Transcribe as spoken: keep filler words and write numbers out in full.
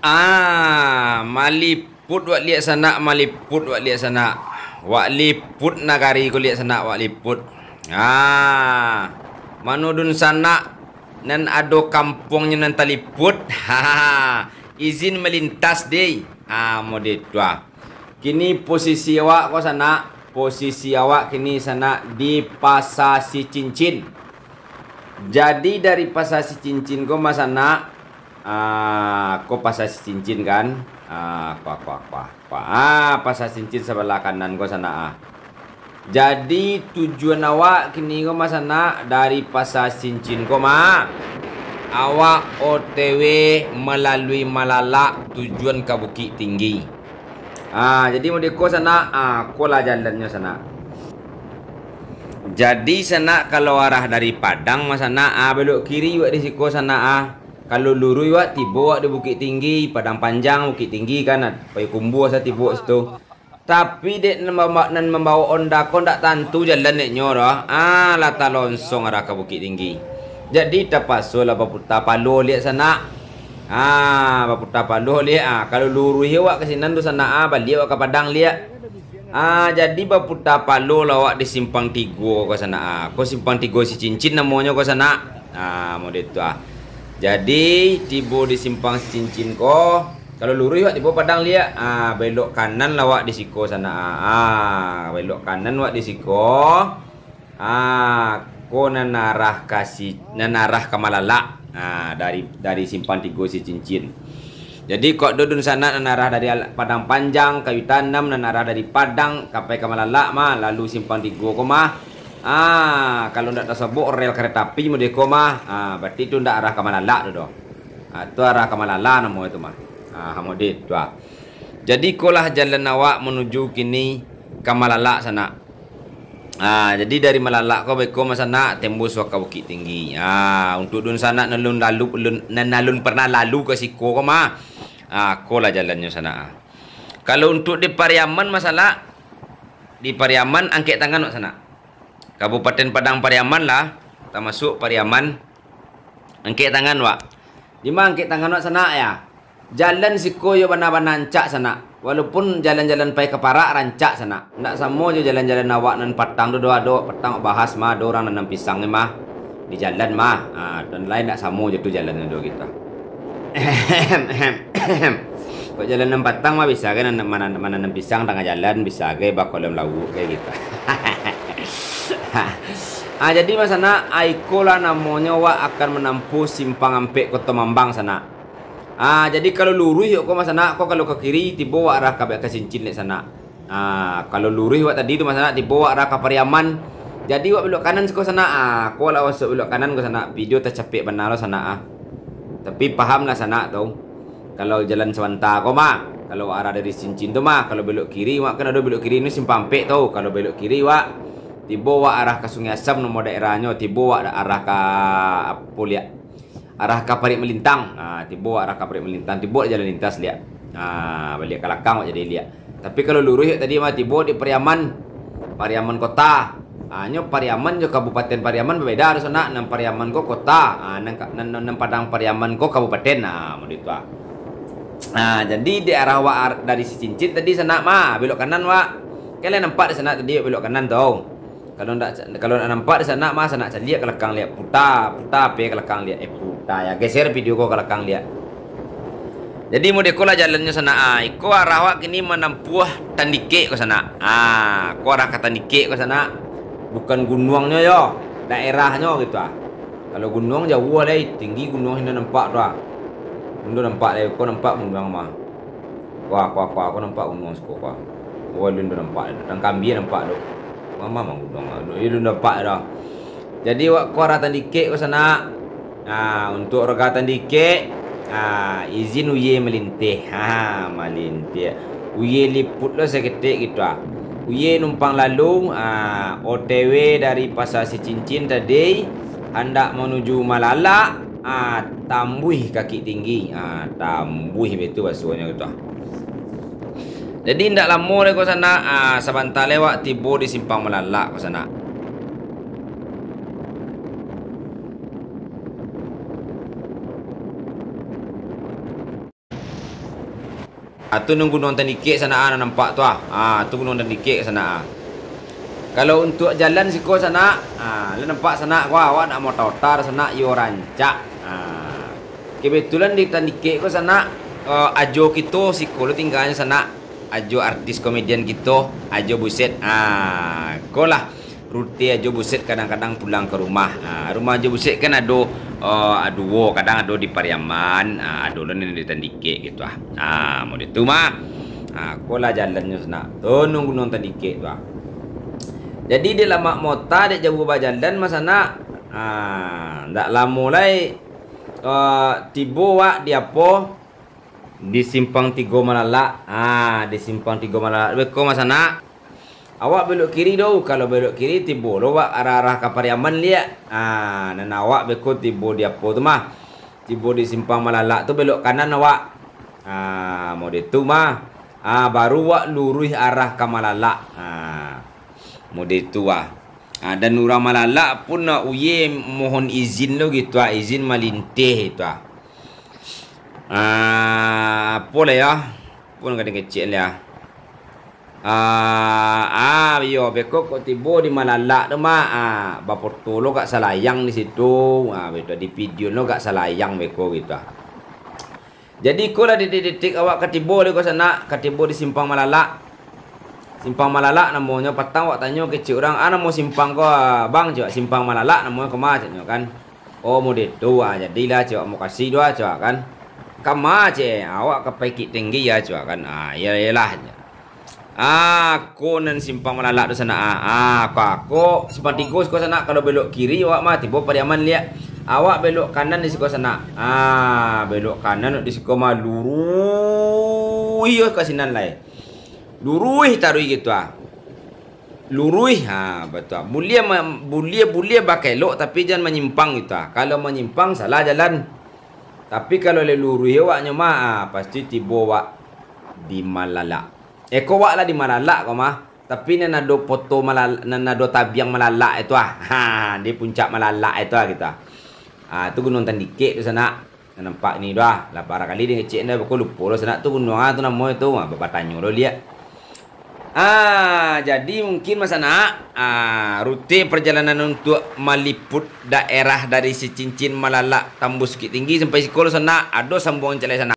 Ah, maliput wak liak sanak, maliput wak liak sanak. Wak liput nagari ko liak sanak, wak liput. Ah, mano dunsanak nan ado kampuangnyo nan taliput. Izin malintas deh. Ah, mode tu ah. Kini posisi awak ko sanak, posisi awak kini sanak di Pasa Sicincin. Jadi dari Pasa Sicincin ko ma sanak, ah, ko Pasa Sicincin kan, ah, ko, ko, ko, ko, ah, Pasa Sicincin sabalah kanan ko sanak ah. Jadi tujuan awak kini ko ma sanak dari Pasa Sicincin ko ma, awak O T W malalui Malalak tujuan ka Bukik Tinggi. Ah, jadi mode ko sanak, ah, ko lah jalannyo sanak. Jadi sanak, kalau arah dari Padang ma sanak, ah, belok kiri wak di siko sanak ah. Kalau luruih wak tibo wak di Bukik Tinggi, Padang Panjang, Bukik Tinggi kan, ah, Payokumbuah sa tibo situ. Tapi dek nan mamba-, nan mambaok onda ko ndak tantu jalan dek nyo doh. Ah, lah talonsong arah ka Bukik Tinggi. Jadi tapasolah baputa palo liak sanak. Ah, baputa palo liak. Ah, kalau luruih awak ka sinan tu sanak, ah, baliak awak ka Padang liak. Ah, jadi baputa palo lah awak di Simpang Tigo ko sanak. Ah, ko Simpang Tigo Sicincin namonyo ko sanak. Ah, mode tu ah. Jadi tibo di Simpang Sicincin ko, kalau luruih awak tibo Padang liak, ah, belok kanan lah awak di siko sanak. Ah, belok kanan awak di siko. Ah, ko nan arah ka si-, nan arah ka Malalak. Ah, dari, dari Simpang Tigo Sicincin. Jadi kok dodun sanak nan arah dari Al-, Padang Panjang, Kayu Tanam, nan arah dari Padang sampai ka Malalak mah, lalu Simpang Tigo ko mah. Ah, kalau ndak tasobok rel kereta api mode ko mah, ah, berarti tu ndak arah ka Malalak tu doh. Ah, tu arah ka Malala namo itu mah. Ah, mode tu ah. Jadi ikolah jalan awak manuju kini ka Malalak sanak. Ah, jadi dari Malalak ko beko ma sanak tembus wak ka Bukik Tinggi. Ah, untuk dunsanak nan alun lalu, alun, nan alun pernah lalu ka siko ko mah. Ah, ko lah jalannyo sanak ah. Kalau untuk di Pariaman ma sanak, di Pariaman angkek tangan wak sanak. Kabupaten Padang Pariaman lah, tamasuak Pariaman. Angkek tangan wak. Di ma angkek tangan wak sanak yo? Jalan siko yo bana-bana rancak sanak. Walaupun jalan-jalan pai ka Parak rancak sanak. Ndak samo jo jalan-jalan awak nan patang tu doh, ado patang wak bahas mah, ado urang nanam pisang ni mah. Di jalan mah. Ah, dan lain ndak samo jo tu jalan tu gitu. Kok jalan nan patang mah bisa kan nan-, mana-, mananam pisang tangah jalan, bisa gai bakolam lauak kayak gitu. Ah, jadi ma sanak, ah, iko lah namonyo wak akan manampuah Simpang Ampek Koto Mambang sanak. Ah, jadi kalau luruih ko ma sanak, ko kalau ka kiri tibo wak arah ka, ka Sicincin dek sanak. Ah, kalau luruih wak tadi tu ma sanak, tibo wak arah ka Pariaman. Jadi wak belok kanan siko sanak. Ah, ko lah masuak belok kanan ko sanak. Video tacapek bana lo sanak ah. Tapi paham lah sanak tu. Kalau jalan sabanta ko mah, kalau arah dari Sicincin tu mah, kalau belok kiri, wak kan ado belok kiri ni Simpang Ampek tu. Kalau belok kiri wak, tibo wak arah ka Sungai Asam namo daerahnyo, tibo wak arah ka apo liak? Arah ka Parik Melintang. Ah, tibo wak arah ka Parik Melintang, tibo wak jalan lintas liak. Ah, baliak ka lakang wak jadi liak. Tapi kalau luruih tadi mah tibo di Pariaman. Pariaman kota. Ah, nyo Pariaman jo Kabupaten Pariaman babeda tu sanak. Nan Pariaman ko kota. Ah, nan ka-, nan, nan, nan Padang Pariaman ko kabupaten. Ah, mode tu ah. Ah, jadi di arah wak ar-, dari Sicincin tadi sanak mah, belok kanan wak. Kan lah nampak di sanak tadi belok kanan tu. Kalau ndak, kalau ndak nampak di sanak mah, sanak caliak ka lakang liak, puta, puta ape ka lakang liak, eh, puta yo, geser video ko ka lakang liak. Jadi mode ko lah jalannyo sanak ah. Iko arah wak kini manampuah Tandikek ko sanak. Ah, ko arah ka Tandikek ko sanak. Bukan gunuangnyo yo, daerahnyo gitu ah. Kalau gunuang jauah lai, tinggi gunuang indak nampak tu ah. Indak nampak lai, ko nampak gunuang mah. Kuah, kuah, kuah, ko nampak gunuang siko kuah. Oh, alun tu nampak. Tangkambia nampak tu. Mama manggunang lah. Alun nampak dah. Jadi wak ko arah Tandikek ko sanak. Nah, untuk warga Tandikek, nah, izin uye malinteh. Ha, malinteh. Uye liput lo saketek gitu ah. Uye numpang lalu, ah, O T W dari Pasar Sicincin tadi handak manuju Malalak. Ah, tambuih kaki tinggi. Ah, tambuih betu basonyo gitu. Jadi, indak lamo lai ko sanak, ah, sabanta lai wak tibo di Simpang Malalak ko sanak. Ah, tu nan Gunuang Tandikek sanak, ah, nan nampak tu, ah. Ah, tu Gunuang Tandikek sanak, ah. Kalau untuak jalan siko sanak, ah, lah nampak sanak ko, awak nak mota-mota sanak, iyo rancak. Ah. Kebetulan di Tandikek ko sanak, eh, ajo kito siko lo tingganyo sanak. Ajo artis komedian kito, Ajo Buset. Ah, ko lah. Rute Ajo Buset kadang-kadang pulang ka rumah. Ah, rumah Ajo Buset kan ado, eh, duo, kadang ado di Pariaman, ah, ado lo nan di Tandikek gitu ah. Ah, model tu mah. Ah, ko lah jalannyo sanak. Tu nan Gunuang Tandikek tu ah. Jadi dek lamak mota, dek jauah bajalan mah sanak. Ah, ndak lamo lai, eh, tibo wak di apo? Di Simpang Tigo Malalak. Ah, di Simpang Tigo Malalak beko mah sanak. Awak belok kiri do, kalau belok kiri tibo lo wak arah-arah ka Pariaman liak. Ah, nan awak beko tibo di apo tu mah. Tibo di Simpang Malalak tu belok kanan awak. Ah, model tu mah. Ah, baru wak luruih arah ka Malalak. Ah, model tu ah. Ah, dan urang Malalak pun, ah, uye mohon izin lo gitu ah, izin malinteh itu ah. Ah, apo lah yo? Pun kadang kecek lah. Ah, ah, iyo, beko kok tibo di Malalak tu mah, ah, bafoto lo gak salayang di situ. Ah, beko di video lo gak salayang beko gitu ah. Jadi ko lah detik-detik awak ka tibo di ko sanak, ka tibo di Simpang Malalak. Simpang Malalak namonyo, patang awak tanyo kecek urang, "Ah, namo simpang ko, ah, Bang?" cak, "Simpang Malalak namonyo ko mah," caknyo kan. "Oh, model tu, ah, jadilah," cak, "mukasih doh," cak kan. "Kama," cak, "awak ka Paikik Tinggi ya," cak kan. "Ah, iya, iyalah." Ah, ko nan Simpang Malalak tu sanak, ah. Ah, ko, ko Simpang Tigo siko sanak, kalau belok kiri awak mah tibo Pariaman liak. Awak belok kanan di siko sanak. Ah, belok kanan di siko mah luruih ka sinan lai. Luruih taruih gitu ah. Luruih, ha, batua. Buliah ma-, buliah, buliah bakelok, tapi jan manyimpang gitu ah. Kalau manyimpang, salah jalan. Tapi kalau lai luruih awaknyo mah, ah, pasti tibo wak di Malalak. Eh, ko wak lah di Malalak ko mah. Tapi nan ado foto Malal-, nan ado tabiang Malalak itu ah. Ha, di puncak Malalak itu ah gitu ah. Ah, tu Gunuang Tandikek tu sanak. Nan nampak ni doh, lah bara kali dikecek dah, beko lupo lo sanak tu gunuang ah, tu namonyo tu, ah, batanyo lo liak. Ah, jadi mungkin mah sanak, ah, rute perjalanan untuak maliput daerah dari Sicincin Malalak tambus Bukittinggi sampai siko lo sanak, ado sambuangan caliak sanak.